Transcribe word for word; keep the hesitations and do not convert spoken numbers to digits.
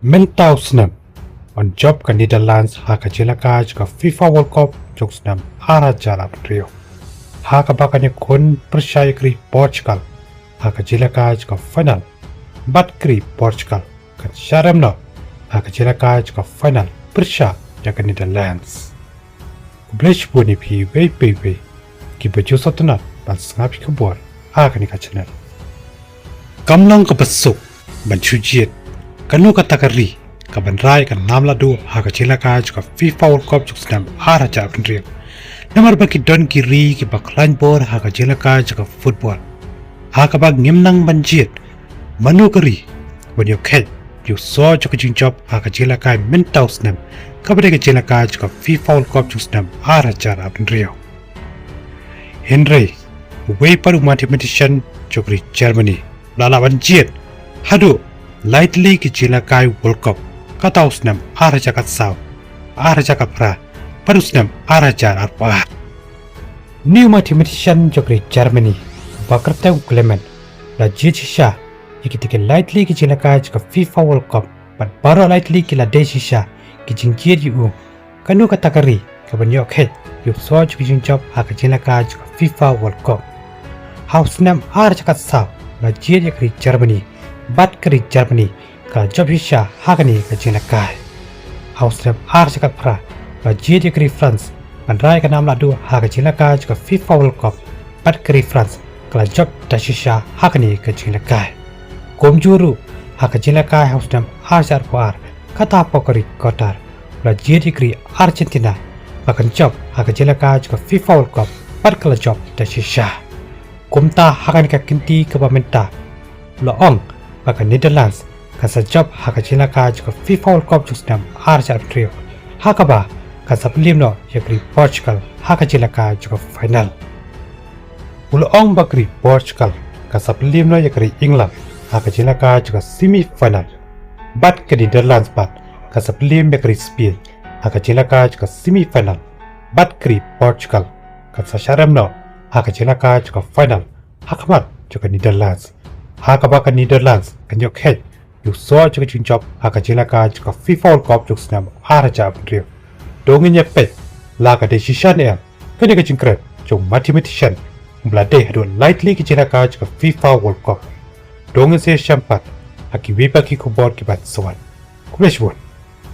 Mynta u snem, yn jop ka Netherlands ha ka jinglehkai jong ka FIFA World Cup jong u snem ar hajar arphew hynriew. Ha kaba kan ïakhun pyrshah ïa ka ri Portugal ha ka jinglehkai jong ka final. Bad ka ri Portugal kan sharem noh ha ka jinglehkai jong ka final pyrshah ïa ka Netherlands. Khublei shibun ïa phi iwei pa iwei kiba ju sngewtynnat ban sngap ïa ki khubor ha kane ka channel. Kam long kaba suk ban shu jied kano kata ka ri kaban rah ïa ka nam lahduh ha ka jinglehkai jong ka FIFA World Cup jong u snem ar hajar arphew hynriew. Namar ba ki don ki ri kiba khlaiñ bor ha ka jinglehkai jong ka football. Ha kaba ngim nang ban jied mano ka ri ban ïoh kheit ïa u soh jong ka jingjop ha ka jinglehkai mynta u snem, kaba dei ka jinglehkai jong ka FIFA World Cup jong u snem ar hajar arphew hynriew. Hynrei uwei pat u mathematician jong ka ri Germany u la lah ban jied haduh lai tylli ki jinglehkai World Cup, kata u snem ar hajar khatsaw, ar hajar khatphra bad u snem ar hajar arphew ar. Une u mathematician jong ka ri Germany uba kyrteng u Clement u la jied shisha ïa kitei ki lai tylli ki jinglehkai jong ka FIFA World Cup, bad baroh lai tylli ki la dei shisha ki jingjied ïa u kano kata ka ri kaban ïoh kheit ïa u soh jong ka jingjop ha ka jinglehkai jong ka FIFA World Cup. Ha u snem ar hajar khatsaw u la jied ïa ka ri Germany, bad ka ri Germany ka la jop shisha ha kane ka jinglehkai. Ha u snem ar hajar khatphra u la jied ïa ka ri France ban rah ïa ka nam lahduh ha ka jinglehkai jong ka FIFA World Cup, bad ka ri France ka la jop da shisha ha kane ka jinglehkai. Kumjuh ruh ha ka jinglehkai ha u snem ar hajar arphew ar, kata hapoh ka ri Qatar u la jied ïa ka ri Argentina ba kan jop ha ka jinglehkai jong ka FIFA World Cup, bad ka la jop da shisha. Kumta ha kane ka kynti kaba mynta u la ong ba ka Netherlands kan sa jop ha ka jinglehkai jong ka FIFA World Cup jong u snem ar hajar arphew hynriew, ha kaba kan sa pynliem noh ïa ka ri Portugal ha ka jinglehkai jong ka final. U la ong ba ka ri Portugal kan sa pynliem noh ïa ka ri England ha ka jinglehkai jong ka semi final. Bad ka Netherlands pat kan sa pynliem ïa ka ri Spain ha ka jinglehkai jong ka semi final. Bad ka ri Portugal kan sa sharem noh ha ka jinglehkai jong ka final ha khmat jong ka Netherlands, ha kaba ka Netherlands kan ïoh kheit ïa u soh jong ka jingjop ha ka jinglehkai jong ka FIFA World Cup jong u snem ar hajar arphew hynriew. To ngin ïa peit la ka dei shisha ne em kane ka jingkren jong u mathematician uba la dei haduh lai tylli ki jinglehkai jong ka FIFA World Cup. To ngin sa ïashem pat ha kiwei pat ki khubor kiban sa wan. Khublei shibun.